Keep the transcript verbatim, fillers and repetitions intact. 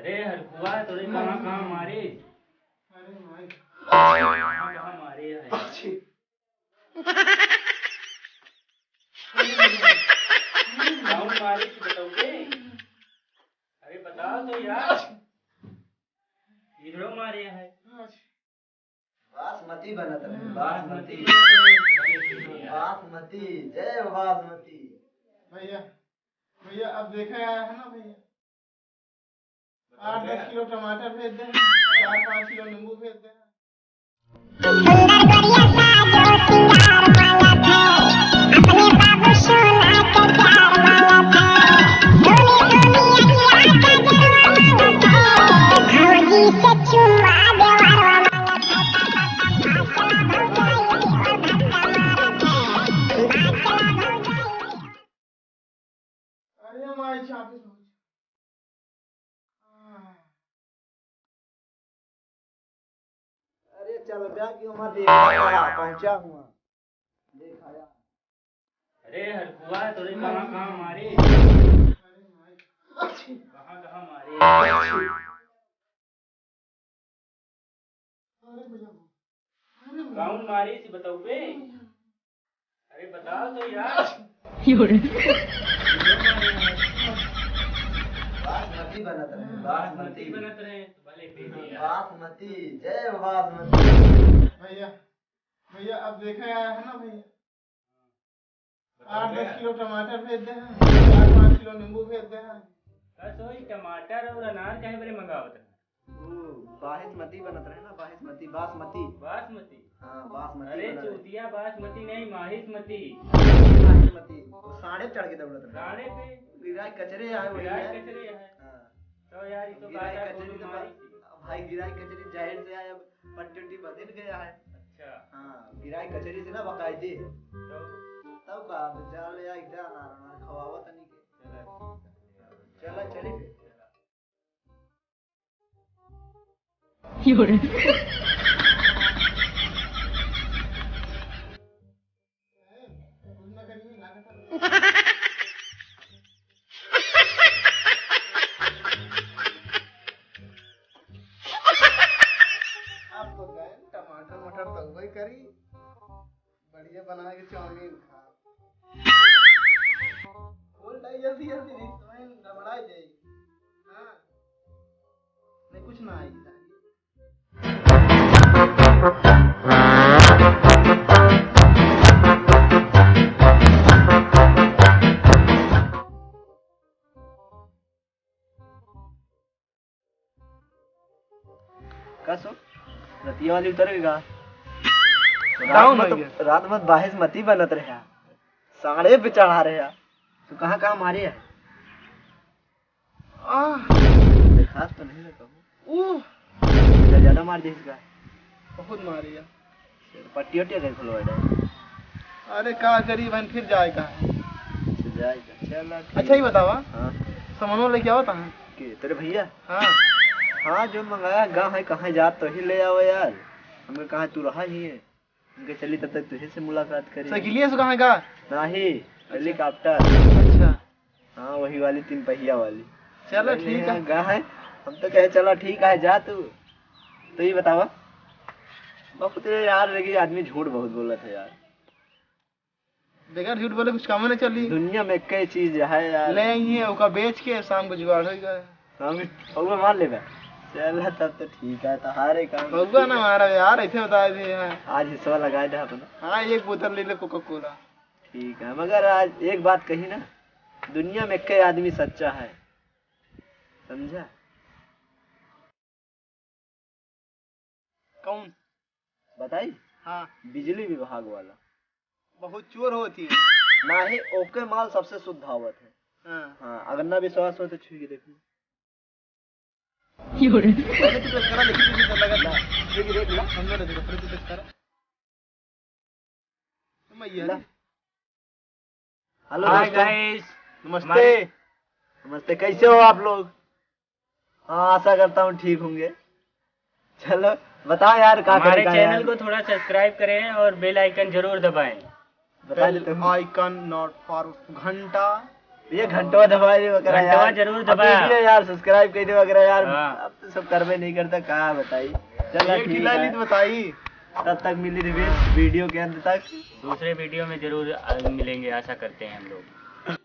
अरे हरकुआ, तोरे कहाँ कहाँ मारे? अरे माई। कहाँ कहाँ मारे है? कौन मारे तू बताओगे? अरे बताओ तो यार। इधरो मारे है। बासमती बनत रहे, बासमती। बासमती, जय बासमती। भैया, भैया, अब देखा आया है ना भैया, आठ दस किलो टमाटर भेज दे, चार पाँच किलो नींबू भेज दे। सुंदर गोरिया साजो सिंगार मांगत है, अपने बाबू सोना के प्यार मांगत है। धोनी धोनी अखिया का जलवा मांगत है, भौजी से चुम्मा देवरवा मांगत है। अरे माई, चाबी भौजी। अरे चल बे कि हमार देख आया, पहुंचा हुआ। देख आया। अरे हरकुआ, तोरे कहाँ कहाँ मारे? अरे माई। कहाँ कहाँ मारे? अरे भैया, अरे भैया। कौन मारी थी बताओ बे? अरे बताओ तो यार। बासमती बनत रहे, बासमती। बनत रहे, तो भले पी लिया। बासमती, जय बासमती। भैया, भैया, अब देखा आया है ना भैया, आठ दस किलो टमाटर भेज दे हैं, चार पाँच किलो नींबू भेज दे हैं। बस वही टमाटर और अनार काहे बरे मंगावत रहे? वो बासमती बनत रहे ना, बासमती, बासमती। बासमती? हाँ, बासमती अरे बनत रहे। चूतिया, बासमती नहीं, माहिसमती। माहिसमती, वो साढ़े चढ़ के दौड़त रहे। साढ़े पे? गिराए कचरे आए वही गिराए है। कचरे आए। हाँ। तो यार, ये तो गिराए बात है, कचरे कोनो तो मारी बा-, थी। भाई, गिराए कचरे जाहिर से आए, अब पट्टी उट्टी बदल गया है। अच्छा। हाँ, गिराए कचरे से ना बकायदे। तो? तब का, अब जा ले, आई जा ना, ना खवावा तनी के। चला, ठीक है। चला, चली फिर। आपको गए टमाटर मटर तउबे करी, बढ़िया बना के चाउमीन खा। बोल डाई जल्दी जल्दी, नहीं तो मैं घबरा जाई। हाँ, नहीं कुछ ना आई। का सो? रतिया वाली उतर गई का? रात भर तो, रात भर बासमती बनत रहे, साढ़े पे चढ़ा रहे। तू कहाँ कहाँ मारे है? आह। देखात तो नहीं लगा। ऊ। ज्यादा मार दे इसका। बहुत मारी है। पट्टी वट्टी अगर खुलवा दे। अरे का करी बहन, फिर जाए का है? अच्छा, जाए का। चल, ठीक। अच्छा, ये बतावा। हाँ। सामानो लेके आवा तहाँ। के, तेरे भैया? हाँ। हाँ, जो मंगाया है, गाँव है, कहाँ जात तो ही ले आवा यार। हमके कहाँ तू रहा ही है। उनके चली तब तक तुझे से मुलाकात करी। साइकिलिया से कहाँ का? नहीं, अच्छा। हेलीकॉप्टर। अच्छा। हाँ, वही वाली तीन पहिया वाली। चलो, ठीक है। गा है, हम तो कहे, "चलो, ठीक है, जा तू।" तो ये बतावा, बहुत यार, लेकिन आदमी झूठ बहुत बोलत है यार। बेकार झूठ बोले, कुछ काम नहीं चली। दुनिया में कई चीज है यार। ले आई है, ओका बेच के शाम को जुगाड़ हो गया। हम पौवा मार लेबे। चल, तब तो ठीक है, तो हारे काम। पौवा ना मारा यार, ऐसे बता दे यार। आज हिस्सा लगाए दे अपना। हाँ, एक बोतल ले ले कोका कोला। ठीक है, मगर आज एक बात कही ना, दुनिया में कई आदमी सच्चा है, समझा? कौन? बताई? हाँ। बिजली विभाग वाला। बहुत चोर होती है। नाही, ओके माल सबसे शुद्ध आवत है। हाँ। हाँ, अगर ना विश्वास हो तो छुई के देख लो। पहले तू टेस्ट करा, देखी तुझे कैसा लगा। ला, छुई के देख ला। हम लोग देखो, पहले तू टेस्ट करा। तो मैं ये ला। हेलो हाय दोस्तों। गाइस। नमस्ते। हमारे नमस्ते, कैसे हो आप लोग? हाँ, आशा करता हूँ ठीक होंगे। चलो, बताओ यार, क्या हमारे करें, क्या चैनल यार? को थोड़ा सब्सक्राइब करें और बेल आइकन जरूर दबाएं। बता देते हैं। Bell icon not for घंटा। ये घंटवा दबाए दे वगैरह घंटवा यार। जरूर अब दबाए। वीडियो यार subscribe कर दे वगैरह यार। हाँ। अब तो सब करबे नहीं करता, कहाँ बताई। चला ये ठीक किला है। नहीं तो बताई। तब तक मिली रिव्यू वीडियो के अंत तक। दूसरे वीडियो में जरूर, अ, मिलेंगे, आशा करते हैं हम लोग।